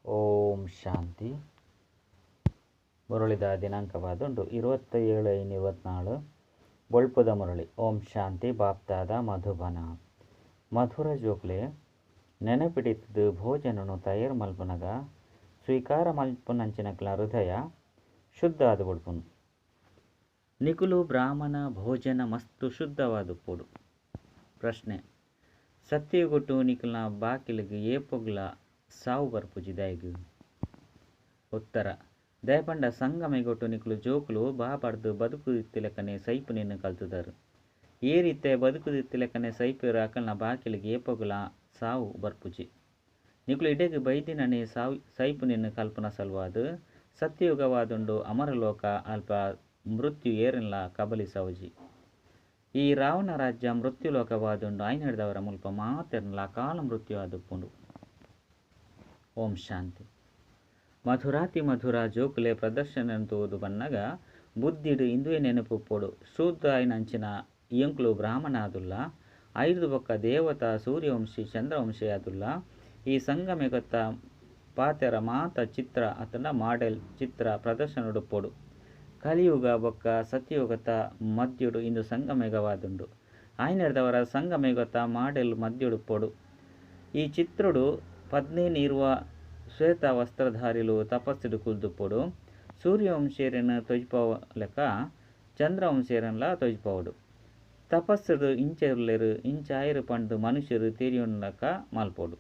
ಓಂ ಶಾಂತಿ. ಮುರಳಿದ ದಿನಾಂಕವಾದುಂಡು 27/5/24. ಬೊಳ್ಪುದ ಮುರಳಿ. ಓಂ ಶಾಂತಿ. ಬಾಪ್ದಾದ ಮಧುಬನ. ಮಧುರ ಜೋಕ್ಲೆ, ನೆನಪಿಡಿತ್ತದು ಭೋಜನನು ತಯಾರು ಮಲ್ಪುನಗ ಸ್ವೀಕಾರ ಮಲ್ಪುನಂಚಿನಕ್ಲ ಹೃದಯ ಶುದ್ಧ ಆದ್ ಬುಡ್ಪುನು. ನಿಕುಲು ಬ್ರಾಹ್ಮಣ ಭೋಜನ ಮಸ್ತ್ ಶುದ್ಧವಾದುಪ್ಪೊಡು. ಪ್ರಶ್ನೆ ಸತ್ಯಯುಗೊಟು ನಿಕಲ್ನ ಬಾಕಿಲ್ಗ್ ಏಪೊಗ್ಲಾ ಸಾವು ಬರ್ಪುಜಿ ದಾಯೆಗ್? ಉತ್ತರ, ದಾಯೆ ಪಂಡ ಸಂಗಮಯುಗೊಟು ನಿಕುಲು ಜೋಕುಲು ಬಾಬಾಡ್ದ್ ಬದುಕುದಿತ್ತಿಲೆಕನೆ ಸೈಪುನೆನ್ ಕಲ್ತುದರ್. ಏರ್ ಇತ್ತೆ ಬದುಕುದಿತ್ತಿಲೆಕನೆ ಸೈಪೆರ್ ಅಕಲ್ನ ಬಾಕಿಲ್ಗ್ ಏಪೊಗ್ಲಾ ಸಾವು ಬರ್ಪುಜಿ. ನಿಕುಲು ಇಡೆಗ್ ಬೈದಿನನೇ ಸೈಪುನೆನ್ ಕಲ್ಪುನ ಸಲುವಾದ್. ಸತ್ಯಯುಗವಾದುಂಡು ಅಮರಲೋಕ, ಅಲ್ಪ ಮೃತ್ಯು ಏರೆನ್ಲಾ ಕಬಳಿಸವುಜಿ. ಈ ರಾವಣ ರಾಜ್ಯ ಮೃತ್ಯುಲೋಕವಾದುಂಡು. ಐನೆಡ್ದವರ ಮುಲ್ಪ ಮಾತೆರ್ನ್ಲ ಅಕಾಲ ಮೃತ್ಯು ಆದುಪ್ಪುಂಡು. ಓಂ ಶಾಂತಿ. ಮಧುರಾತಿ ಮಧುರ ಜೋಕುಲೆ, ಪ್ರದರ್ಶನನ್ ತೂದು ಬನ್ನಗ ಬುದ್ಧಿಡ್ ಇಂದುವೆ ನೆನಪು ಉಪ್ಪೊಡು, ಶೂದ್ರಾಯಿನಂಚಿನ ಎಂಕುಲು ಬ್ರಾಹ್ಮಣ ಆದುಲ್ಲ. ಐಡ್ದ್ ಬೊಕ್ಕ ದೇವತಾ, ಸೂರ್ಯವಂಶಿ, ಚಂದ್ರವಂಶಿ ಆದುಲ್ಲ. ಈ ಸಂಗಮಯುಗದ ಪಾತೆರ ಮಾತ ಚಿತ್ರ ಅತ್ತ್ಂಡ ಮಾಡೆಲ್, ಚಿತ್ರ, ಪ್ರದರ್ಶನೊಡುಪ್ಪೊಡು. ಕಲಿಯುಗ ಬೊಕ್ಕ ಸತ್ಯಯುಗದ ಮಧ್ಯೊಡು ಇಂದು ಸಂಗಮಯುಗವಾದುಂಡು. ಆಯಿನೆಡ್ದಾವರ ಸಂಗಮಯುಗದ ಮಾಡೆಲ್ ಮಧ್ಯೊಡುಪ್ಪೊಡು. ಈ ಚಿತ್ರೊಡು 15 ಇರುವ ಶ್ವೇತ ವಸ್ತ್ರಧಾರಿಲು ತಪಸ್ಸುಡು ಕುಲ್ದುಪ್ಪೊಡು. ಸೂರ್ಯವಂಶಿಯೆರೆನ್ ತೋಜಿಪಾವುಲೆಕ ಚಂದ್ರವಂಶಿಯೆರೆನ್ಲಾ ತೋಜಿಪಾವೊಡು. ತಪಸ್ಸುಡು ಇಂಚ ಉಲ್ಲೆರ್ ಇಂಚಾಯೆರ್ ಪಂದ್ ಮನುಷ್ಯೆರ್ ತೆರಿಯೊನುಲೆಕ ಮಲ್ಪೊಡು.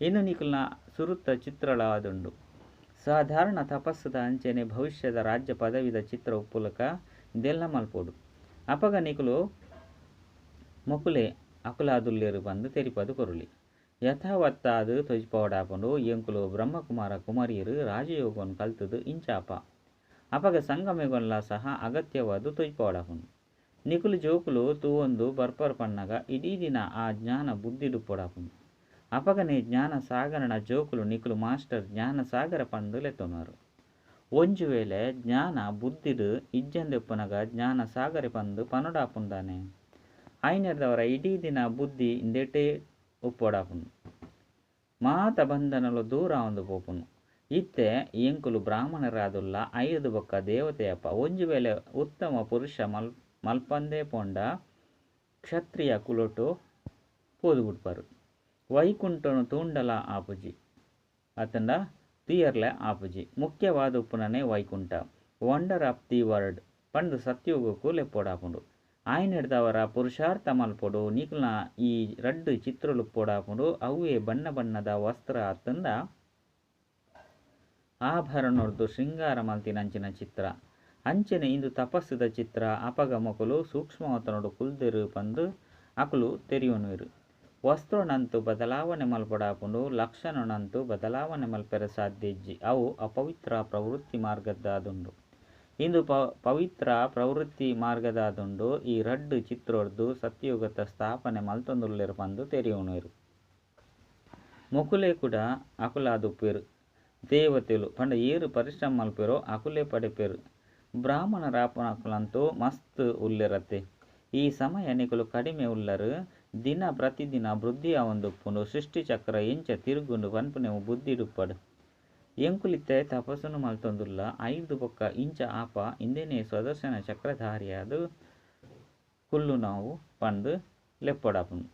ಇಂದು ನಿಕಲ್ನ ಸುರುತ ಚಿತ್ರಲ ಆದುಂಡು. ಸಾಧಾರಣ ತಪಸ್ಸುದ ಅಂಚನೆ ಭವಿಷ್ಯದ ರಾಜ್ಯ ಪದವಿದ ಚಿತ್ರ ಉಪ್ಪುಲೆಕ ಇಂದೆನ್ಲಾ ಮಲ್ಪೊಡು. ಅಪಗ ನಿಕುಲು ಮೊಕುಲೇ ಅಕುಲಾದುಲ್ಲೆರ್ ಪಂದ್ ತೆರಿಪಾದ್ ಕೊರೊಲಿ. ಯಥಾವತ್ತಾದ್ ತೋಜಿಪಾವೊಡಾಪುಂಡು. ಎಂಕುಲು ಬ್ರಹ್ಮಕುಮಾರ ಕುಮಾರಿಯೆರ್ ರಾಜಯೋಗನ್ ಕಲ್ತುದು ಇಂಚ ಆಪ. ಅಪಗ ಸಂಗಮಯುಗನ್ಲಾ ಸಹ ಅಗತ್ಯವಾದ್ ತೋಜಿಪಾವೊಡಾಪುಂಡು. ನಿಕುಲು ಜೋಕುಲು ತೂವೊಂದು ಬರ್ಪರ್ ಪನ್ನಗ ಇಡೀ ದಿನ ಆ ಜ್ಞಾನ ಬುದ್ಧಿಡ್ ಉಪ್ಪೊಡಾಪುಂಡು. ಅಪಗನೇ ಜ್ಞಾನ ಸಾಗರನ ಜೋಕುಲು ನಿಕುಲು ಮಾಸ್ಟರ್ ಜ್ಞಾನ ಸಾಗರ ಪಂದ್ ಲೆತ್ತೊನುವರು. ಒಂಜಿ ವೇಳೆ ಜ್ಞಾನ ಬುದ್ಧಿಡ್ ಇಜ್ಜಂದೆ ಉಪ್ಪುನಗ ಜ್ಞಾನ ಸಾಗರೆ ಪಂದ್ ಪನೊಡಾಪುಂಡು ದಾನೆ. ಐನೆಡ್ದವರ ಇಡೀ ದಿನ ಬುದ್ಧಿ ಇಂದೆಟೇ ಉಪ್ಪೊಡಾಪುಂಡು. ಮಾತ ಬಂಧನಲು ದೂರ ಆವೊಂದು ಪೋಪುಂಡು. ಇತ್ತೆ ಎಂಕುಲು ಬ್ರಾಹ್ಮಣರಾದುಲ್ಲ ಐಡ್ದ್ ಬೊಕ್ಕ ದೇವತೆಯಪ್ಪ. ಒಂಜಿ ವೇಳೆ ಉತ್ತಮ ಪುರುಷ ಮಲ್ಪಂದೆ ಪೋಂಡ ಕ್ಷತ್ರಿಯ ಕುಲೊಟು ಪೋದು ಬುಡ್ಪರ್. ವೈಕುಂಠನ್ ತೂಂಡಲ ಆಪುಜಿ ಅತ್ತ್ಂಡ ತೂಯೆರ್ಲೆ ಆಪುಜಿ. ಮುಖ್ಯವಾದ್ ಉಪ್ಪುನನೇ Vaikuntha. Wonder of the world ಪಂದ್ ಸತ್ಯಯುಗಕ್ಕೂ ಲೆಪ್ಪೊಡಾಪುಂಡು. ಆಯಿನೆಡ್ದಾವರ ಪುರುಷಾರ್ಥ ಮಲ್ಪೊಡು. ನಿಕಲ್ನ ಈ ರಡ್ಡ್ ಚಿತ್ರಲು ಉಪ್ಪೊಡಾಪುಂಡು. ಅವ್ವೇ ಬಣ್ಣ ಬಣ್ಣದ ವಸ್ತ್ರ ಅತ್ತ್ಂಡ ಆಭರಣೊರ್ದು ಶೃಂಗಾರ ಮಲ್ತಿನಂಚಿನ ಚಿತ್ರ. ಅಂಚನೆ ಇಂದು ತಪಸ್ಸುದ ಚಿತ್ರ. ಅಪಗ ಮೊಕುಲು ಸೂಕ್ಷ್ಮವತನೊಡು ಕುಲ್ದೆರ್ ಪಂದ್ ಅಕುಲು ತೆರಿಯೊನುವೆರ್. ವಸ್ತ್ರನಂತೂ ಬದಲಾವಣೆ ಮಲ್ಪೊಡಾಪುಂಡು. ಲಕ್ಷಣನಂತೂ ಬದಲಾವಣೆ ಮಲ್ಪೆರೆ ಸಾಧ್ಯ ಇಜ್ಜಿ. ಅವು ಅಪವಿತ್ರ ಪ್ರವೃತ್ತಿ ಮಾರ್ಗದ್ದಾದುಂಡು. ಇಂದು ಪವಿತ್ರ ಪ್ರವೃತ್ತಿ ಮಾರ್ಗದಾದುಂಡು. ಈ ರಡ್ಡ್ ಚಿತ್ರೊರ್ದು ಸತ್ಯಯುಗತ ಸ್ಥಾಪನೆ ಮಲ್ತೊಂದುಲ್ಲೆರ್ ಪಂದ್ ತೆರಿಯೊನುವೆರ್. ಮೊಕುಲೇ ಕೂಡ ಅಕುಲಾದುಪ್ಪೆರ್. ದೇವತೆಲು ಪಂಡ ಏರ್ ಪರಿಶ್ರಮ ಮಲ್ಪೆರೋ ಅಕುಲೇ ಪಡೆಪೆರ್. ಬ್ರಾಹ್ಮಣರಾಪುನಕುಲಂತೂ ಮಸ್ತ್ ಉಲ್ಲೆರತ್ತೆ. ಈ ಸಮಯ ನಿಕುಲು ಕಡಿಮೆ ಉಲ್ಲರ್. ದಿನ ಪ್ರತಿದಿನ ವೃದ್ಧಿ ಆವೊಂದುಪ್ಪುಂಡು. ಸೃಷ್ಟಿ ಚಕ್ರ ಎಂಚ ತಿರುಗುಂಡು ಪನ್ಪುನವು ಬುದ್ಧಿಡ್ ಉಪ್ಪಡ್. ಎಂಕುಲಿತ್ತೆ ತಪಸ್ಸುನು ಮಲ್ತೊಂದುಲ್ಲ. ಐಡ್ದ್ ಬೊಕ್ಕ ಇಂಚ ಆಪ ಇಂದೆನೇ ಸ್ವದರ್ಶನ ಚಕ್ರಧಾರಿಯಾದ್ ಕುಲ್ಲುನವು ಪಂದ್ ಲೆಪ್ಪೊಡಾಪುಂಡು.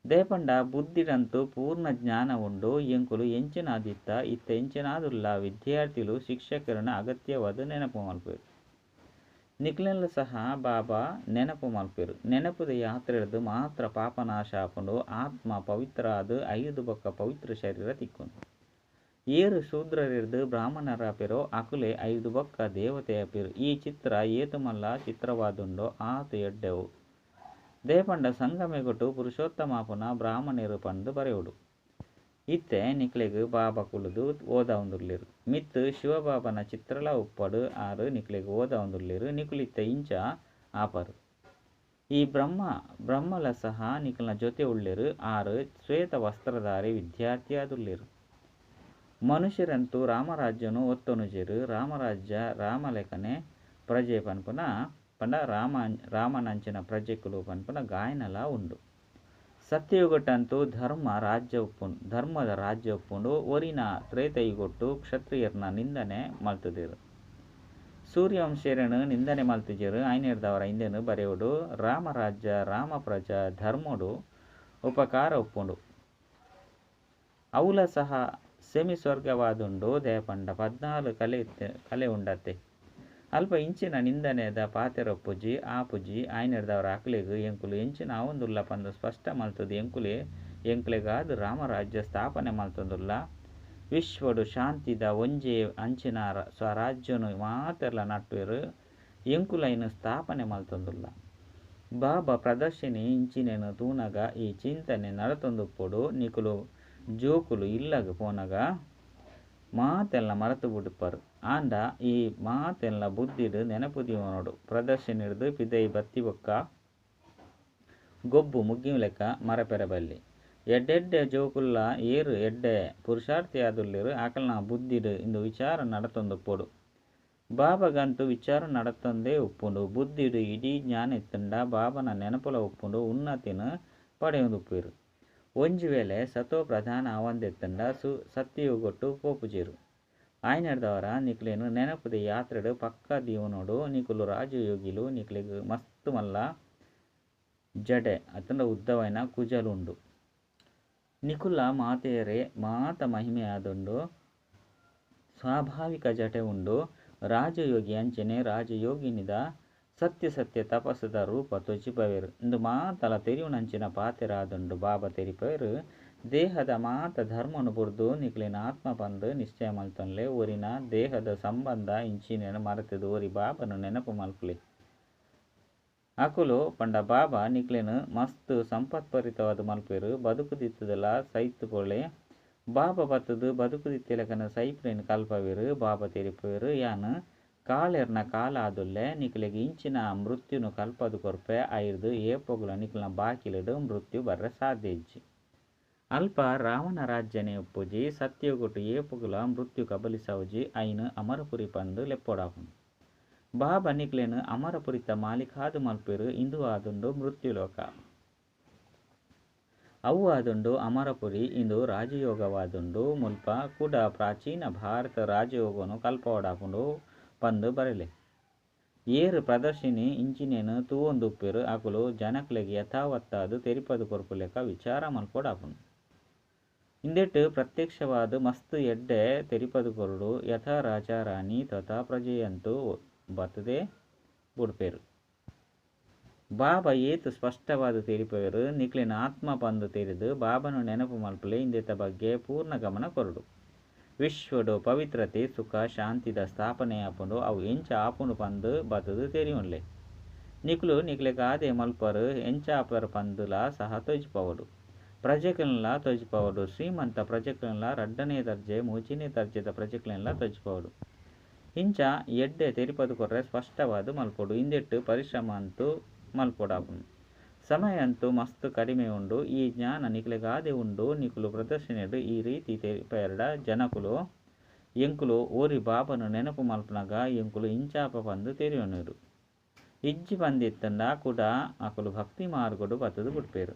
ದಾಯೆ ಪಂಡ ಬುದ್ಧಿಡಂತೂ ಪೂರ್ಣ ಜ್ಞಾನ ಉಂಡು. ಎಂಕುಲು ಎಂಚಿನಾದಿತ್ತ ಇತ್ತೆ ಎಂಚಿನಾದುಲ್ಲ ವಿದ್ಯಾರ್ಥಿಲು ಶಿಕ್ಷಕೆರೆನ ಅಗತ್ಯವಾದ್ ನೆನಪು ಮಲ್ಪುವೆರ್. ನಿಕ್ಲೆನ್ಲ ಸಹ ಬಾಬಾ ನೆನಪು ಮಲ್ಪುವೆರ್. ನೆನಪುದ ಯಾತ್ರೆಡ್ದ್ ಮಾತ್ರ ಪಾಪನಾಶ ಆಪುಂಡು. ಆತ್ಮ ಪವಿತ್ರ ಆದ್ ಐಡ್ದ್ ಬೊಕ್ಕ ಪವಿತ್ರ ಶರೀರ ತಿಕ್ಕುಂಡು. ಏರ್ ಶೂದ್ರರೆಡ್ದ್ ಬ್ರಾಹ್ಮಣರಾಪೆರೋ ಅಕುಲೇ ಐಡ್ದ್ ಬೊಕ್ಕ ದೇವತೆ ಆಪೆರ್. ಈ ಚಿತ್ರ ಏತ್ ಮಲ್ಲ ಚಿತ್ರವಾದುಂಡೋ ಆತ್ ಎಡ್ಡೆವು. ದಾಯೆ ಪಂಡ ಸಂಗಮಯುಗೊಟು ಪುರುಷೋತ್ತಮ ಆಪುನ ಬ್ರಾಹ್ಮಣೆರ್ ಪಂದ್ ಬರೆವೊಡು. ಇತ್ತೆ ನಿಕ್ಲೆಗ್ ಬಾಬಾ ಕುಲ್ಲುದು ಓದಾವೊಂದುಲ್ಲೆರ್. ಮಿತ್ತ್ ಶಿವಬಾಬನ ಚಿತ್ರಲ ಉಪ್ಪಡ್ ಆರ್ ನಿಕ್ಲೆಗ್ ಓದಾವೊಂದುಲ್ಲೆರ್. ನಿಕುಲು ಇತ್ತೆ ಇಂಚ ಆಪರ್. ಈ ಬ್ರಹ್ಮಲ ಸಹ ನಿಕಲ್ನ ಜೊತೆ ಉಲ್ಲೆರ್. ಆರ್ ಶ್ವೇತ ವಸ್ತ್ರಧಾರಿ ವಿದ್ಯಾರ್ಥಿ ಆದುಲ್ಲೆರ್. ಮನುಷ್ಯರಂತೂ ರಾಮರಾಜ್ಯನು ಒತ್ತೊನುಜೆರ್. ರಾಮರಾಜ್ಯ ರಾಮಲೇಖನೆ ಪ್ರಜೆ ಪನ್ಪುನ ಪಂಡ ರಾಮನಂಚಿನ ಪ್ರಜೆಕುಲು ಪನ್ಪುನ ಗಾಯನಲ ಉಂಡು. ಸತ್ಯಯುಗಟ್ಟಂತೂ ಧರ್ಮ ರಾಜ್ಯ ಉಪ್ಪುಂಡು, ಧರ್ಮದ ರಾಜ್ಯ ಉಪ್ಪುಂಡು. ಒರಿನ ತ್ರೇತಯುಗೊಟ್ಟು ಕ್ಷತ್ರಿಯರ್ನ ನಿಂದನೆ ಮಲ್ತುದೆರ್. ಸೂರ್ಯವಂಶೇರನು ನಿಂದನೆ ಮಲ್ತಿಜೆರ್. ಐನೆರ್ದವರ ಇಂದೆನ್ ಬರೆಯೊಡು. ರಾಮರಾಜ್ಯ ರಾಮಪ್ರಜಾ ಧರ್ಮೊಡು ಉಪಕಾರ ಉಪ್ಪುಂಡು. ಅವುಲ ಸಹ ಸೆಮಿ ಸ್ವರ್ಗವಾದುಂಡು. ದಯಪಂಡ 14 ಕಲೆ ಕಲೆ ಉಂಡತ್ತೆ. ಅಲ್ಪ ಇಂಚಿನ ನಿಂದನೆದ ಪಾತೆರ ಉಪ್ಪುಜಿ ಆಪುಜಿ. ಆಯ್ನೆರ್ದವರ ಅಕ್ಲೆಗ್ ಎಂಕುಲು ಎಂಚಿನ ಆವೊಂದುಲ್ಲ ಪಂದ್ ಸ್ಪಷ್ಟ ಮಲ್ತುದು ಎಂಕುಲೇ ಎಂಕ್ಲೆಗಾದ್ ರಾಮರಾಜ್ಯ ಸ್ಥಾಪನೆ ಮಲ್ತೊಂದುಲ್ಲ. ವಿಶ್ವಡು ಶಾಂತಿದ ಒಂಜೇ ಅಂಚಿನ ಸ್ವರಾಜ್ಯನು ಮಾತೆರ್ಲ ನಟ್ಟುವೆರ್. ಎಂಕುಲೈನ್ ಸ್ಥಾಪನೆ ಮಲ್ತೊಂದುಲ್ಲ. ಬಾಬಾ ಪ್ರದರ್ಶಿನಿ ಇಂಚಿನೇನು ತೂನಗ ಈ ಚಿಂತನೆ ನಡತೊಂದುಪ್ಪೊಡು. ನಿಕುಲು ಜೋಕುಲು ಇಲ್ಲಗ್ ಪೋನಗ ಮಾತೆಲ್ಲ ಮರತು ಬುಡುಪರು. ಆಂಡ ಈ ಮಾತೆಲ್ಲ ಬುದ್ಧಿಡ್ ನೆನಪು ದೀವೊನೊಡು. ಪ್ರದರ್ಶನಿಡ್ದು ಪಿದೈ ಬತ್ತಿ ಬೊಕ್ಕ ಗೊಬ್ಬು ಮುಗ್ಗಿಲೆಕ್ಕ ಮರಪೆರೆ ಬಲ್ಲಿ. ಎಡ್ಡೆಡ್ಡೆ ಜೋಕುಲ್ಲ ಏರು ಎಡ್ಡೆ ಪುರುಷಾರ್ಥಿ ಆದುಲ್ಲೆರ್ ಆಕಲ್ನ ಬುದ್ಧಿಡ್ ಇಂದು ವಿಚಾರ ನಡತೊಂದುಪ್ಪೊಡು. ಬಾಬಾಗಂತೂ ವಿಚಾರ ನಡತೊಂದೇ ಉಪ್ಪುಂಡು. ಬುದ್ಧಿಡ್ ಇಡೀ ಜ್ಞಾನ ಇತ್ತುಂಡ ಬಾಬನ ನೆನಪುಲ ಉಪ್ಪುಂಡು. ಉನ್ನತಿನ ಪಡೆಯೊಂದುಪ್ಪುವೆರು. ಒಂಜಿ ವೇಳೆ ಸತೋ ಪ್ರಧಾನ ಆವಂದೆತ್ತುಂಡ ಸತ್ಯಯುಗೊಟ್ಟು ಪೋಪುಜೆರು. ಆಯ್ನೆರ್ದವರ ನಿಕ್ಲೆನ್ ನೆನಪುದ ಯಾತ್ರೆಡ್ ಪಕ್ಕ ದೀವನೋಡು. ನಿಕುಲು ರಾಜಯೋಗಿಲು. ನಿಕ್ಲೆಗ್ ಮಸ್ತ್ ಮಲ್ಲ ಜಡೆ ಅತ್ತಂಡ ಉದ್ದವಾಯಿನ ಕುಜಲು ಉಂಡು. ನಿಕುಲ ಮಾತೆಯರೇ ಮಾತ ಮಹಿಮೆ ಆದುಂಡು. ಸ್ವಾಭಾವಿಕ ಜಟೆ ಉಂಡು. ರಾಜಯೋಗಿ ಅಂಚನೆ ರಾಜಯೋಗಿನಿದ ಸತ್ಯ ಸತ್ಯ ತಪಸ್ಸದ ರೂಪ ತೊಜಿಪವೇರು. ಇಂದು ಮಾತಲ ತೆರಿಯುನಂಚಿನ ಪಾತೆರ ಆದುಂಡು. ಬಾಬಾ ತೆರಿಪವೇರು. ದೇಹದ ಮಾತ ಧರ್ಮನು ಬುಡ್ದು ನಿಕ್ಲೆನ ಆತ್ಮ ಪಂದ್ ನಿಶ್ಚಯ ಮಲ್ತೊನ್ಲೆ. ಒರಿನ ದೇಹದ ಸಂಬಂಧ ಇಂಚಿನೇನು ಮರೆತುದು ಒರಿ ಬಾಬನು ನೆನಪು ಮಲ್ಪುಲೆ. ಅಕುಲು ಪಂಡ ಬಾಬಾ ನಿಕ್ಲೆನ್ ಮಸ್ತ್ ಸಂಪತ್ಪರಿತವಾದ್ ಮಲ್ಪುವೆರು. ಬದುಕುದಿತ್ತದಲ ಸೈತ್ ಪೋಳೆ. ಬಾಬಾ ಬತ್ತುದು ಬದುಕುದಿತ್ತಿಲಕನ ಸೈಪ್ರೇನ್ ಕಲ್ಪವೇರು. ಬಾಬಾ ತೆರಿಪವೇರು ಯಾನ್ ಕಾಳೆರ್ನ ಕಾಲ ಆದುಲ್ಲೆ. ನಿಕ್ಲೆಗ್ ಇಂಚಿನ ಮೃತ್ಯುನು ಕಲ್ಪದು ಕೊರ್ಪೆ. ಐರ್ದು ಏಪೊಗುಲ ನಿಕ್ಲೆನ ಬಾಕಿಲುಡು ಮೃತ್ಯು ಬರ್ರೆ ಸಾಧ್ಯ ಇಜ್ಜಿ. ಅಲ್ಪ ರಾವಣ ರಾಜ್ಯನೇ ಉಪ್ಪುಜಿ. ಸತ್ಯಯುಗೊಟ್ಟು ಏಪೊಗುಲ ಮೃತ್ಯು ಕಬಲಿಸವುಜಿ. ಐನ್ ಅಮರಪುರಿ ಪಂದ್ ಲೆಪ್ಪೊಡಾಪುಂಡು. ಬಾಬಾ ನಿಕ್ಲೆನ್ ಅಮರಪುರಿತ ಮಾಲೀಕಾದ್ ಮಲ್ಪುವೆರು. ಇಂದು ಆದುಂಡು ಮೃತ್ಯುಲೋಕ. ಅವು ಆದುಂಡು ಅಮರಪುರಿ. ಇಂದು ರಾಜಯೋಗವಾದುಂಡು. ಮುಲ್ಪ ಕುಡ ಪ್ರಾಚೀನ ಭಾರತ ರಾಜಯೋಗನು ಕಲ್ಪವಡಾಪುಂಡು ಪಂದ್ ಬರೆಲೆ. ಏರು ಪ್ರದರ್ಶಿನಿ ಇಂಚಿನೇನು ತೂವೊಂದುಪ್ಪೆರು ಅಕುಲು ಜನಕ್ಲೆಗ್ ಯಥಾವತ್ತಾದ್ ತೆರಿಪದು ಕೊರ್ಪುಲೆಕ ವಿಚಾರ ಮಲ್ಪೊಡಾಪುಂಡು. ಇಂದೆಟ್ ಪ್ರತ್ಯಕ್ಷವಾದ್ ಮಸ್ತ್ ಎಡ್ಡೆ ತೆರಿಪದು ಕೊರಡು. ಯಥಾ ರಾಜಾ ರಾಣಿ ತಥಾ ಪ್ರಜೆಯಂತೂ ಬತ್ತದೇ ಬುಡ್ಪೆರು. ಬಾಬಾ ಏತ್ ಸ್ಪಷ್ಟವಾದ್ ತೆರಿಪವೇರು. ನಿಕ್ಲೆನ ಆತ್ಮ ಪಂದ್ ತೆರಿದು ಬಾಬಾನ ನೆನಪು ಮಲ್ಪುಲೆ. ಇಂದೆತ ಬಗ್ಗೆ ಪೂರ್ಣ ಗಮನ ಕೊರಡು. ವಿಶ್ವಡು ಪವಿತ್ರತೆ ಸುಖ ಶಾಂತಿದ ಸ್ಥಾಪನೆ ಆಪುಂಡು. ಅವು ಎಂಚ ಆಪುಂಡು ಪಂದ್ ಬತ್ತುದು ತೆರಿಯೊನ್ಲೆ. ನಿಕುಲು ನಿಕ್ಲೆಗಾದೆ ಮಲ್ಪರು ಎಂಚಾಪರ್ ಪಂದುಲ ಸಹ ತೋಜಿಪವೊಡು. ಪ್ರಜೆಕ್ಲೆನ್ಲ ತೋಜಿಪವೊಡು. ಶ್ರೀಮಂತ ಪ್ರಜೆಕ್ಲೆನ್ಲ ರಡ್ಡನೇ ದರ್ಜೆ ಮೂಜಿನೇ ದರ್ಜೆದ ಪ್ರಜೆಕ್ಲೆನ್ಲ ತೋಜಿಪವೊಡು. ಇಂಚ ಎಡ್ಡೆ ತೆರಿಪದು ಕೊರ್ರೆ ಸ್ಪಷ್ಟವಾದ್ ಮಲ್ಪೊಡು. ಇಂದೆಟ್ ಪರಿಶ್ರಮ ಅಂತೂ ಮಲ್ಪೊಡಾಪುಂಡು. ಸಮಯ ಅಂತೂ ಮಸ್ತ್ ಕಡಿಮೆ ಉಂಡು. ಈ ಜ್ಞಾನ ನಿಕ್ಲೆಗಾದೆ ಉಂಡು. ನಿಕುಲು ಪ್ರದರ್ಶನೆಡ್ ಈ ರೀತಿ ತೆರಿಪೆರಡ ಜನಕುಲು ಎಂಕುಲು ಒರಿ ಬಾಬಾನ ನೆನಪು ಮಲ್ಪುನಗ ಎಂಕುಲು ಇಂಚಾಪ ಪಂದ್ ತೆರಿಯೊನರು. ಇಜ್ಜಿ ಪಂದಿತ್ತಂಡ ಕುಡ ಅಕುಲು ಭಕ್ತಿ ಮಾರ್ಗಡು ಬತ್ತುದು ಬುಡ್ಪೆರು.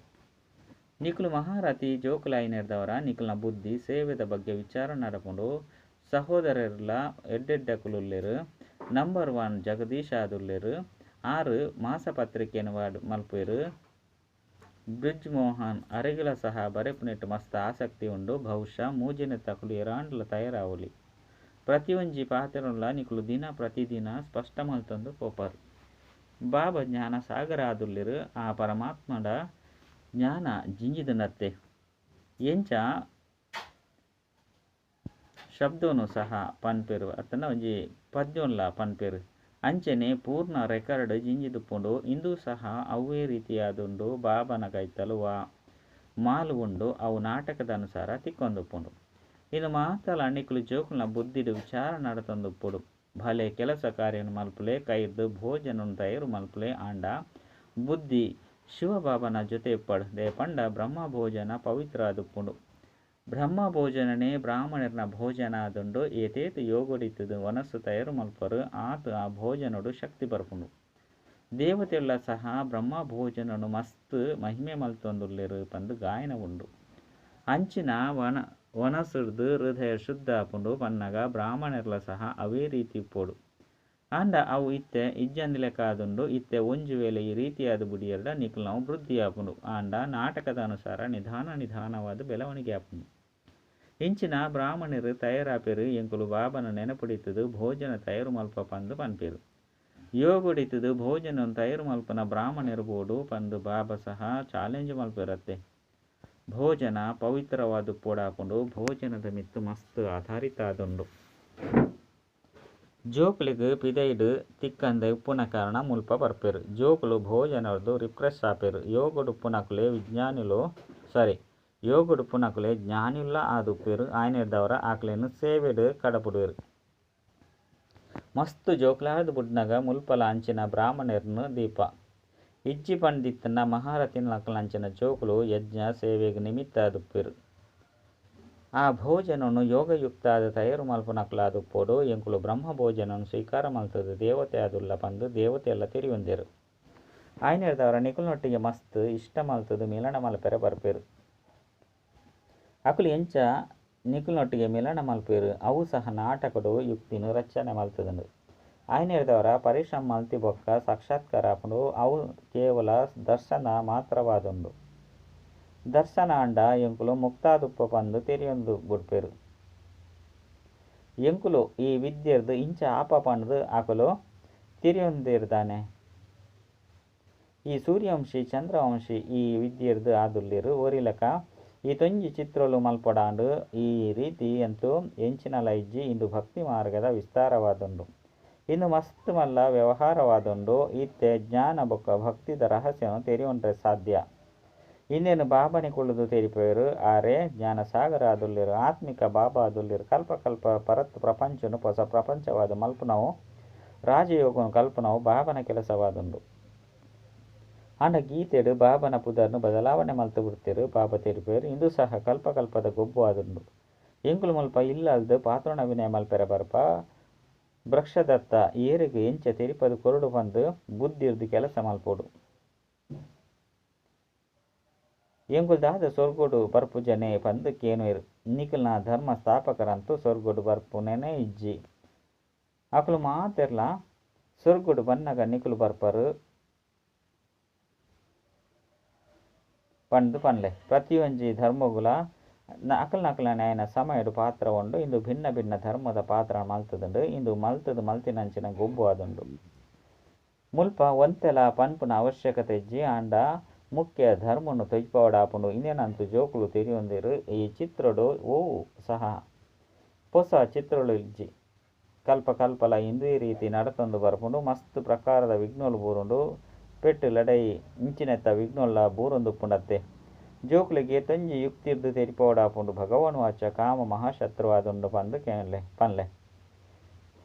ನಿಕುಲು ಮಹಾರಥಿ ಜೋಕುಲಾಯಿನೆರ್ದವರ ನಿಕುಲ್ನ ಬುದ್ಧಿ ಸೇವೆದ ಬಗ್ಗೆ ವಿಚಾರ ನಡಪುಂಡು. ಸಹೋದರರ್ಲ ಎಡ್ಡೆಡ್ಡಕುಲುಲ್ಲೆರ್. ನಂಬರ್ 1 ಜಗದೀಶ್ ಆದುಲ್ಲೆರ್. 6 ಮಾಸಪತ್ರಿಕೆನ್ ಮಲ್ಪುವೆರು. ಬ್ರಿಜ್ ಮೋಹನ್ ಅರೆಗಲ ಸಹ ಬರೆಪುನೆಟ್ ಮಸ್ತ್ ಆಸಕ್ತಿ ಉಂಡು. ಬಹುಶಃ ಮೂಜಿನೆ ತಕುಲು ಏರಾಂಡಲ ತಯಾರಾವೊಲಿ. ಪ್ರತಿಯೊಂಜಿ ಪಾತೆರೊನ್ಲ ನಿಕುಲು ದಿನ ಪ್ರತಿದಿನ ಸ್ಪಷ್ಟ ಮಲ್ತೊಂದು ಪೋಪರ್. ಬಾಬಾ ಜ್ಞಾನ ಸಾಗರ ಆದುಲ್ಲೆರ್. ಆ ಪರಮಾತ್ಮಡ ಜ್ಞಾನ ಜಿಂಜಿದುಂಡತ್ತೆ. ಎಂಚ ಶಬ್ದನು ಸಹ ಪನ್ಪೆರು ಅತ್ತಂಡ ಒಂಜಿ ಪದ್ಯೊನ್ಲ ಪನ್ಪೆರು. ಅಂಚನೆ ಪೂರ್ಣ ರೆಕಾರ್ಡ್ ಜಿಂಜಿದುಪ್ಪುಂಡು. ಇಂದು ಸಹ ಅವ್ವೇ ರೀತಿಯಾದುಂಡು. ಬಾಬನ ಕೈತಲು ವಾ ಮಾಲು ಉಂಡು ಅವು ನಾಟಕದ ಅನುಸಾರ ತಿಕ್ಕೊಂದುಪ್ಪುಂಡು. ಇಂದು ಮಾತಲ ನಿಕುಲು ಜೋಕುಲ್ನ ಬುದ್ಧಿಡ್ ವಿಚಾರ ನಡತೊಂದುಪ್ಪೊಡು. ಭಲೆ ಕೆಲಸ ಕಾರ್ಯನು ಮಲ್ಪುಲೆ ಕೈರ್ದು ಭೋಜನನು ತಯಾರು ಮಲ್ಪುಲೆ. ಆಂಡ ಬುದ್ಧಿ ಶಿವಬಾಬನ ಜೊತೆ ಇಪ್ಪಡು. ದೇಪಂಡ ಬ್ರಹ್ಮ ಭೋಜನ ಪವಿತ್ರ ಆದುಪ್ಪುಂಡು. ಬ್ರಹ್ಮ ಭೋಜನನೇ ಬ್ರಾಹ್ಮಣರ್ನ ಭೋಜನ ಆದುಂಡು. ಏತೇತ್ ಯೋಗಡಿತ್ತದು ವನಸ್ಸು ತಯಾರು ಮಲ್ಪರು ಆತ್ ಆ ಭೋಜನಡು ಶಕ್ತಿ ಬರ್ಪುಂಡು. ದೇವತೆಲ್ಲ ಸಹ ಬ್ರಹ್ಮ ಭೋಜನನು ಮಸ್ತ್ ಮಹಿಮೆ ಮಲ್ತೊಂದುಲ್ಲೆರ್ ಪಂದ್ ಗಾಯನ ಉಂಡು. ಅಂಚಿನ ವನಸುಡ್ದು ಹೃದಯ ಶುದ್ಧ ಆಪುಂಡು ಪನ್ನಗ ಬ್ರಾಹ್ಮಣೆರ್ಲ ಸಹ ಅವೇ ರೀತಿ ಇಪ್ಪೊಡು. ಆಂಡ ಅವು ಇತ್ತೆ ಇಜ್ಜಂದಿಲೆಕ ಆದುಂಡು. ಇತ್ತೆ ಒಂಜಿ ವೇಳೆ ಈ ರೀತಿಯಾದ್ ಬುಡಿಯೆರ್ಡ ನಿಕಲ್ನವು ವೃದ್ಧಿ ಆಪುಂಡು. ಆಂಡ ನಾಟಕದ ಅನುಸಾರ ನಿಧಾನ ನಿಧಾನವಾದ್ ಬೆಳವಣಿಗೆ ಆಪುಂಡು. ಇಂಚಿನ ಬ್ರಾಹ್ಮಣೆರ್ ತಯಾರಾಪೆರ್. ಎಂಕುಲು ಬಾಬಾನ ನೆನಪುಡಿತ್ತುದು ಭೋಜನ ತಯಾರು ಮಲ್ಪ ಪಂದ್ ಪನ್ಪೆರ್. ಯೋಗಡಿತ್ತುದು ಭೋಜನ ತಯಾರು ಮಲ್ಪುನ ಬ್ರಾಹ್ಮಣೆರ್ ಬೋಡು ಪಂದ್ ಬಾಬಾ ಸಹ ಚಾಲೆಂಜ್ ಮಲ್ಪೆರತ್ತೆ. ಭೋಜನ ಪವಿತ್ರವಾದ್ ಪೋಡಾಪುಂಡು. ಭೋಜನದ ಮಿತ್ತ್ ಮಸ್ತ್ ಆಧಾರಿತ ಆದುಂಡು. ಜೋಕುಲೆಗ್ ಪಿದೈಡ್ ತಿಕ್ಕಂದೆ ಉಪ್ಪುನ ಕಾರಣ ಮುಲ್ಪ ಬರ್ಪೆರ್. ಜೋಕುಲು ಭೋಜನರ್ದು ರಿಫ್ರೆಶ್ ಆಪೆರ್. ಯೋಗಡುಪ್ಪುನಕುಲೇ ವಿಜ್ಞಾನಿಲು ಸಾರಿ ಯೋಗಡುಪ್ಪುನಕುಲೇ ಜ್ಞಾನಿಲುಲಾ ಆದ್ ಉಪ್ಪೆರ್. ಆಯಿನೆಡ್ದಾವರ ಅಕ್ಲೆನ್ ಸೇವೆಡ್ ಕಡಪುಡುವೆರ್. ಮಸ್ತ್ ಜೋಕುಲಾದ್ ಬುಡ್ನಗ ಮುಲ್ಪಲ ಅಂಚಿನ ಬ್ರಾಹ್ಮಣೆರ್ನ್ ದೀಪ. ಇಜ್ಜಿ ಪಂದಿತ್ತುಂಡ ಮಹಾರಥಿನಕ್ಲೆನಂಚಿನ ಜೋಕುಲು ಯಜ್ಞ, ಸೇವೆಗ್ ನಿಮಿತ್ತ ಆದುಪ್ಪೆರ್. ಆ ಭೋಜನನ್ ಯೋಗಯುಕ್ತ ಆದ್ ತಯಾರು ಮಲ್ಪುನಕುಲಾದ್ ಉಪ್ಪೊಡು. ಎಂಕುಲು ಬ್ರಹ್ಮ ಭೋಜನನ್ ಸ್ವೀಕಾರ ಮಲ್ತುದು ದೇವತೆ ಆದುಲ್ಲ ಪಂದ್ ದೇವತೆಲ್ಲ ತೆರಿಯೊಂದೆರ್. ಆಯಿನೆಡ್ದಾವರ ನಿಕುಲ್ನೊಟ್ಟಿಗೆ ಮಸ್ತ್ ಇಷ್ಟ ಮಲ್ತುದು ಮಿಲನ ಮಲ್ಪೆರೆ ಬರ್ಪೆರ್. ಅಕುಲು ಎಂಚ ನಿಕುಲ್ನೊಟ್ಟಿಗೆ ಮಿಲನ ಮಲ್ಪುವೆರ್ ಅವು ಸಹ ನಾಟಕಡ್ ಯುಕ್ತಿನ್ ರಚನೆ ಮಲ್ತುದುಂಡು. ಆಯಿನೆಡ್ದಾವರ ಪರಿಶ್ರಮ ಮಲ್ತಿ ಬೊಕ್ಕ ಸಾಕ್ಷಾತ್ಕಾರ ಆಪುಂಡು. ಅವು ಕೇವಲ ದರ್ಶನ ಮಾತ್ರವಾದುಂಡು. ದರ್ಶನ ಆಂಡ ಎಂಕುಲು ಮುಕ್ತಾದುಪ್ಪ ಪಂದ್ ತೆರಿಯೊಂದು ಬುಡ್ಪೆರ್. ಎಂಕುಲು ಈ ವಿದ್ಯೆರ್ದ್ ಇಂಚ ಆಪ ಪಂಡ್ದ್ ಅಕುಲು ತೆರಿಯೊಂದೆರ್ ದಾನೆ. ಈ ಸೂರ್ಯವಂಶಿ ಚಂದ್ರವಂಶಿ ಈ ವಿದ್ಯೆರ್ದ್ ಆದುಲ್ಲೆರ್ ಒರಿಲೆಕ ಈತೊಂಜಿ ಚಿತ್ರೊಲು ಮಲ್ಪೊಡಾಂಡ್ ಈ ರೀತಿ ಅಂತೂ ಎಂಚಿನಲ ಇಜ್ಜಿ ಇಂದು ಭಕ್ತಿ ಮಾರ್ಗದ ವಿಸ್ತಾರವಾದುಂಡು. ಇಂದು ಮಸ್ತ್ ಮಲ್ಲ ವ್ಯವಹಾರವಾದುಂಡು. ಇತ್ತೆ ಜ್ಞಾನ ಬೊಕ್ಕ ಭಕ್ತಿದ ರಹಸ್ಯನ್ ತೆರಿಯೊನ್ರೆ ಸಾಧ್ಯ. ಇಂದೆನ್ ಬಾಬಾನೆ ಕುಲ್ಲುದು ತೆರಿಪಾವೆರ್. ಆರೇ ಜ್ಞಾನ ಸಾಗರ ಆದುಲ್ಲೆರ್. ಆತ್ಮಿಕ ಬಾಬಾ ಆದುಲ್ಲೆರ್. ಕಲ್ಪ ಕಲ್ಪ ಪರತ್ ಪ್ರಪಂಚನ್ ಪೊಸ ಪ್ರಪಂಚವಾದ್ ಮಲ್ಪುನವು ರಾಜಯೋಗನ್ ಕಲ್ಪುನವು ಬಾಬಾನ ಕೆಲಸವಾದುಂಡು. ಆಂಡ ಗೀತೆಡ್ ಬಾಬಾನ ಪುದರ್ನ್ ಬದಲಾವಣೆ ಮಲ್ತ್ ಬುಡ್ತೆರ್. ಬಾಬಾ ತೆರಿಪಾವೆರ್ ಇಂದು ಸಹ ಕಲ್ಪ ಕಲ್ಪದ ಗೊಬ್ಬು ಆದುಂಡು. ಎಂಕುಲು ಮುಲ್ಪ ಇಲ್ಲಲ್ದ್ ಪಾತ್ರಾಭಿನಯ ಮಲ್ಪೆರೆ ಬರ್ಪ. ವೃಕ್ಷದತ್ತ ಏರೆಗ್ ಎಂಚ ತೆರಿಪಾದ್ ಕೊರೊಡು ಪಂದ್ ಬುದ್ಧಿರ್ದ್ ಕೆಲಸ ಮಲ್ಪೊಡು. ಎಂಕುಲು ದಾದ ಸ್ವರ್ಗಡ್ ಬರ್ಪುಜನೆ ಪಂದ್ ಕೇನುವೆರ್. ನಿಕಲ್ನ ಧರ್ಮ ಸ್ಥಾಪಕರಂತೂ ಸ್ವರ್ಗಡ್ ಬರ್ಪುನನೇ ಇಜ್ಜಿ. ಅಕುಲು ಮಾತೆರ್ಲಾ ಸ್ವರ್ಗಡ್ ಬನ್ನಗ ನಿಕುಲು ಬರ್ಪರ್. ಪಂದ್ ಪನ್ಲೆ. ಪ್ರತಿಯೊಂಜಿ ಧರ್ಮೊಗುಲ ಅಕಲ್ನಕಲ್ನ ಆಯಿನ ಸಮಯಡ್ ಪಾತ್ರ ಉಂಡು. ಇಂದು ಭಿನ್ನ ಭಿನ್ನ ಧರ್ಮದ ಪಾತ್ರ ಮಲ್ತುದುಂಡು. ಇಂದು ಮಲ್ತುದು ಮಲ್ತಿನಂಚಿನ ಗೊಬ್ಬು ಆದುಂಡು. ಮುಲ್ಪ ಒಂತೆಲ ಪನ್ಪುನ ಅವಶ್ಯಕತೆ ಇಜ್ಜಿ. ಆಂಡ ಮುಖ್ಯ ಧರ್ಮನ್ ತೋಜಿಪಾವೊಡಾಪುಂಡು. ಇಂದೆನಂತೂ ಜೋಕುಲು ತೆರಿಯೊಂದೆರ್ ಈ ಚಿತ್ರಡ್ ಒವು ಸಹ ಪೊಸ ಚಿತ್ರಲು ಇಜ್ಜಿ. ಕಲ್ಪ ಕಲ್ಪಲ ಇಂದುವೆ ರೀತಿ ನಡತೊಂದು ಬರ್ಪುಂಡು. ಮಸ್ತ್ ಪ್ರಕಾರದ ವಿಘ್ನಲು ಬೂರುಂಡು. ಪೆಟ್ಟ್ ಲಡಾಯಿ ಇಂಚಿನೆತ್ತ ವಿಘ್ನೊಲ್ಲ ಬೂರೊಂದು ಉಪ್ಪುಂಡತ್ತೆ. ಜೋಕುಲೆಗ್ ಏತೊಂಜಿ ಯುಕ್ತಿರ್ದ್ ತೆರಿಪಾವೊಡಾಪುಂಡು. ಭಗವಾನ್ ವಾಚ ಕಾಮ ಮಹಾಶತ್ರು ಆದುಂಡು ಪಂದ್ ಕೇನ್ಲೆ ಪನ್ಲೆ.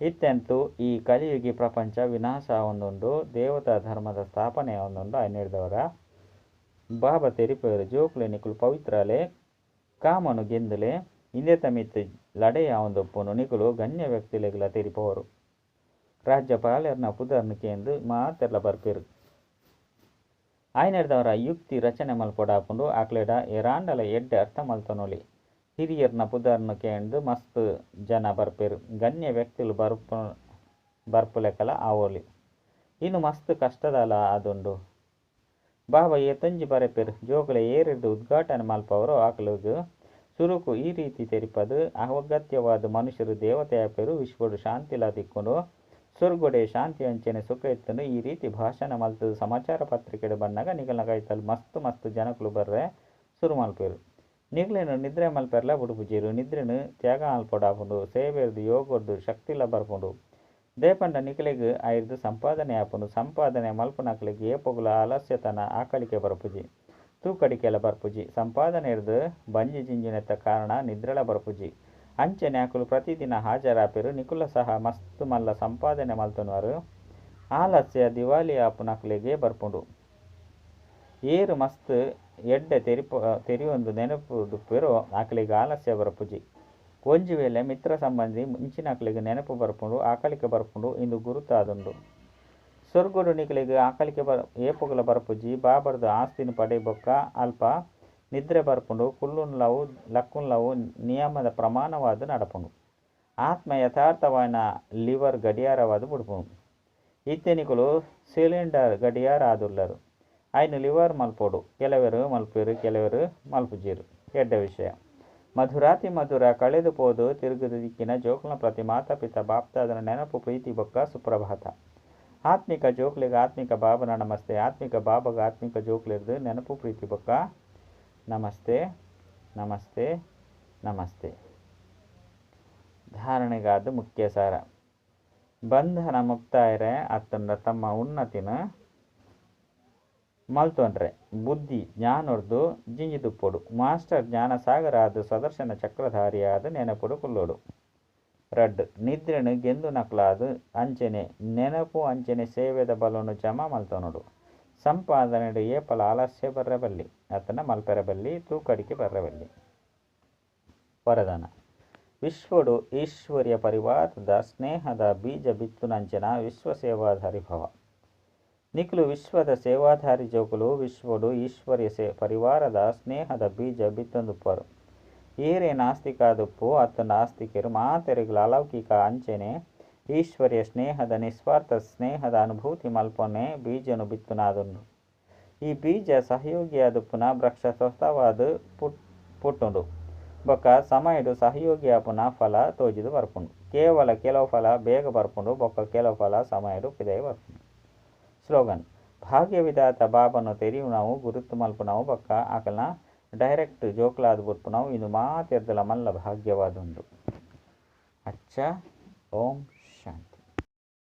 ಇತ್ತೆ ಅಂತೂ ಈ ಕಲಿಯುಗಿ ಪ್ರಪಂಚ ವಿನಾಶ ಆವೊಂದುಂಡು. ದೇವತಾ ಧರ್ಮದ ಸ್ಥಾಪನೆ ಆವೊಂದುಂಡು. ಆಯಿನೆಡ್ದಾವರ ಬಾಬಾ ತೆರಿಪಾವೆರ್ ಜೋಕುಲೆ ನಿಕುಲು ಪವಿತ್ರಾಲೆ ಕಾಮನ್ ಗೆಂದುಲೆ ಇಂದೆತ ಮಿತ್ತ್ ಲಡಾಯಿ ಆವೊಂದುಪ್ಪುಂಡು ನಿಕುಲು ಗಣ್ಯ ವ್ಯಕ್ತಿಲೆಗ್ಲ ತೆರಿಪಾವೊಡು. ರಾಜ್ಯಪಾಲೆರ್ನ ಪುದರ್ನ್ ಕೇಂದ್ ಮಾತೆರ್ಲ ಬರ್ಪೆರ್. ಆಯಿನೆಡ್ದಾವರ ಯುಕ್ತಿ ರಚನೆ ಮಲ್ಪೊಡಾಪುಂಡು. ಅಕ್ಲೆಡ ಏರಾಂಡಲ ಎಡ್ಡೆ ಅರ್ಥ ಮಲ್ತೊನೊಲಿ. ಹಿರಿಯೆರ್ನ ಪುದರ್ನ್ ಕೇಂದ್ ಮಸ್ತ್ ಜನ ಬರ್ಪೆರ್. ಗಣ್ಯ ವ್ಯಕ್ತಿಲು ಬರ್ಪುಲೆಕಲ ಆವೊಲಿ. ಇಂದು ಮಸ್ತ್ ಕಷ್ಟದಲ ಆದುಂಡು. ಬಾಬಾ ಏತೊಂಜಿ ಬರೆಪೆರ್ ಜೋಕುಲೆ ಏರೆರ್ದ್ ಉದ್ಘಾಟನೆ ಮಲ್ಪಾವರೋ ಅಕ್ಲೆಗ್ ಸುರುಕು ಈ ರೀತಿ ತೆರಿಪಾದ್ ಅಗತ್ಯವಾದ್ ಮನುಷ್ಯರು ದೇವತೆ ಆಪೆರ್. ವಿಶ್ವಡ್ ಶಾಂತಿಲ ತಿಕ್ಕುಂಡು. ಸ್ವರ್ಗಡೆ ಶಾಂತಿ ಅಂಚನೆ ಸುಖ ಇತ್ತುಂಡು. ಈ ರೀತಿ ಭಾಷಣ ಮಲ್ತುದು ಸಮಾಚಾರ ಪತ್ರಿಕೆಡ್ ಬನ್ನಗ ನಿಕಲ್ನ ಕೈತಲ್ ಮಸ್ತ್ ಮಸ್ತ್ ಜನಕುಲು ಬರ್ರೆ ಸುರು ಮಲ್ಪುವೆರ್. ನಿಕ್ಲೆನ್ ನಿದ್ರೆ ಮಲ್ಪೆರೆಲ ಬುಡ್ಪುಜೆರ್. ನಿದ್ರೆನ್ ತ್ಯಾಗ ಮಲ್ಪೊಡಾಪುಂಡು. ಸೇವೆರ್ದ್ ಯೋಗರ್ದ್ ಶಕ್ತಿಲ ಬರ್ಪುಂಡು. ದಾಯೆ ಪಂಡ ನಿಕಲೆಗ್ ಐರ್ದ್ ಸಂಪಾದನೆ ಆಪುಂಡು. ಸಂಪಾದನೆ ಮಲ್ಪುನಕ್ಲೆಗ್ ಏಪೊಗುಲ ಆಲಸ್ಯತನ ಆಕಳಿಕೆ ಬರ್ಪುಜಿ. ತೂಕಡಿಕೆಲ ಬರ್ಪುಜಿ. ಸಂಪಾದನೆರ್ದ್ ಬಂಜಿ ಜಿಂಜುನೆತ್ತ ಕಾರಣ ನಿದ್ರೆಲ ಬರ್ಪುಜಿ. ಅಂಚನೆ ಅಕುಲು ಪ್ರತಿದಿನ ಹಾಜರಾಪೆರ್. ನಿಕುಲ ಸಹ ಮಸ್ತ್ ಮಲ್ಲ ಸಂಪಾದನೆ ಮಲ್ತೊನುವರ್. ಆಲಸ್ಯ ದಿವಾಳಿ ಆಪುನಕ್ಲೆಗೇ ಬರ್ಪುಂಡು. ಏರ್ ಮಸ್ತ್ ಎಡ್ಡೆ ತೆರಿಯೊಂದು ನೆನಪುಡುಪ್ಪುವೆರೋ ಅಕ್ಲೆಗ್ ಆಲಸ್ಯ ಬರ್ಪುಜಿ. ಒಂಜಿ ವೇಳೆ ಮಿತ್ರ ಸಂಬಂಧಿ ಇಂಚಿನಕ್ಲೆಗ್ ನೆನಪು ಬರ್ಪುಂಡು ಆಕಳಿಕೆ ಬರ್ಪುಂಡು ಇಂದು ಗುರುತಾದುಂಡು. ಸೊರ್ಗೊಡು ನಿಕಲೆಗ್ ಆಕಳಿಕೆ ಏಪೊಗುಲ ಬರ್ಪುಜಿ. ಬಾಬಡ್ದ್ ಆಸ್ತಿನ್ ಪಡೆಯಿ ಬೊಕ್ಕ ಅಲ್ಪ ನಿದ್ರೆ ಬರ್ಪುಂಡು. ಕುಲ್ಲುನಲವು ಲಕ್ಕುನಲವು ನಿಯಮದ ಪ್ರಮಾಣವಾದ್ ನಡಪುಂಡು. ಆತ್ಮ ಯಥಾರ್ಥವಾಯಿನ ಲಿವರ್ ಗಡಿಯಾರವಾದ್ ಬುಡ್ಪುಂಡು. ಇತ್ತೆ ನಿಕುಲು ಸಿಲಿಂಡರ್ ಗಡಿಯಾರ ಆದುಲ್ಲರ್. ಐನ್ ಲಿವರ್ ಮಲ್ಪೊಡು. ಕೆಲವೆರ್ ಮಲ್ಪುವೆರ್ ಕೆಲವೆರ್ ಮಲ್ಪುಜೆರ್. ಎಡ್ಡೆ ವಿಷಯ. ಮಧುರಾತಿ ಮಧುರ ಕಳೆದು ಪೋದು ತಿರುಗುದು ದಿಕ್ಕಿನ ಜೋಕ್ಲನ ಪ್ರತಿ ಮಾತಾ ಪಿತಾ ಬಾಪ್ದಾದನ ನೆನಪು ಪ್ರೀತಿ ಬೊಕ್ಕ ಸುಪ್ರಭಾತ. ಆತ್ಮಿಕ ಜೋಕ್ಲೆಗ್ ಆತ್ಮಿಕ ಬಾಬನ ನಮಸ್ತೆ. ಆತ್ಮಿಕ ಬಾಬಗ ಆತ್ಮಿಕ ಜೋಕ್ಲೆರ್ದ್ ನೆನಪು ಪ್ರೀತಿ ಬೊಕ್ಕ ನಮಸ್ತೆ ನಮಸ್ತೆ ನಮಸ್ತೆ. ಧಾರಣೆಗಾದ ಮುಖ್ಯ ಸಾರ. ಬಂಧನ ಮುಕ್ತಾಯರೆ ಅತ್ತಂಡ ತಮ್ಮ ಉನ್ನತಿನ ಮಲ್ತೊನ್ರೆ ಬುದ್ಧಿ ಜ್ಞಾನೊರ್ದು ಜಿಂಜಿದುಪ್ಪೊಡು. ಮಾಸ್ಟರ್ ಜ್ಞಾನ ಸಾಗರ ಆದ್ ಸ್ವದರ್ಶನ ಚಕ್ರಧಾರಿಯಾದ್ ನೆನಪುಡು ಕುಲ್ಲೊಡು. ರಡ್ಡ್ ನಿದ್ರೆನ್ ಗೆಂದುನಕ್ಲಾದ್ ಅಂಚನೆ ನೆನಪು ಅಂಚನೆ ಸೇವೆದ ಬಲೊನು ಜಮಾ ಮಲ್ತೊನೊಡು. ಸಂಪಾದನೆಡ್ ಏಪಲ ಆಲಸ್ಯ ಬರ್ರೆ ಬಲ್ಲಿ ಅತ್ತಂಡ ಮಲ್ಪೆರೆ ಬಲ್ಲಿ ತೂಕಡಿಕೆ ಬರ್ರೆ ಬಲ್ಲಿ. ವರದಾನ. ವಿಶ್ವಡು ಈಶ್ವರ್ಯ ಪರಿವಾರದ ಸ್ನೇಹದ ಬೀಜ ಬಿತ್ತುನಂಚಿನ ವಿಶ್ವ ಸೇವಾಧಾರಿ ಭವ. ನಿಕುಲು ವಿಶ್ವದ ಸೇವಾಧಾರಿ ಜೋಕುಲು ವಿಶ್ವಡು ಈಶ್ವರ್ಯ ಪರಿವಾರದ ಸ್ನೇಹದ ಬೀಜ ಬಿತ್ತೊಂದುಪ್ಪರು. ಏರೇ ನಾಸ್ತಿಕಾದುಪ್ಪು ಅತ್ತಂಡ ಆಸ್ತಿಕೆರ್ ಮಾತೆರೆಗ್ಲಾ ಅಲೌಕಿಕ ಅಂಚನೆ ಈಶ್ವರ್ಯ ಸ್ನೇಹದ ನಿಸ್ವಾರ್ಥ ಸ್ನೇಹದ ಅನುಭೂತಿ ಮಲ್ಪೊನೆ ಬೀಜನು ಬಿತ್ತುನಾದುಂಡು. ಈ ಬೀಜ ಸಹಯೋಗಿಯಾದುಪ್ಪುನ ವೃಕ್ಷ ಸ್ವತಃವಾದ್ ಪುಟ್ಟುಂಡು. ಬೊಕ್ಕ ಸಮಯಡು ಸಹಯೋಗಿ ಆಪುನ ಫಲ ತೋಜಿದ್ ಬರ್ಪುಂಡು. ಕೇವಲ ಕೆಲವು ಫಲ ಬೇಗ ಬರ್ಪುಂಡು ಬೊಕ್ಕ ಕೆಲವು ಫಲ ಸಮಯಡು ಪಿದಯಿ ಬರ್ಪುಂಡು. ಸ್ಲೋಗನ್. ಭಾಗ್ಯ ವಿಧಾತ ಬಾಬನು ತೆರಿಯುನವು ಗುರುತು ಮಲ್ಪುನವು ಬೊಕ್ಕ ಅಕಲ್ನ ಡೈರೆಕ್ಟ್ ಜೋಕ್ಲಾದ್ ಬುಡ್ಪುನವು ಇಂದು ಮಾತೆರ್ದಲ ಮಲ್ಲ ಭಾಗ್ಯವಾದುಂಡು. ಅಚ್ಚ ಓಂ.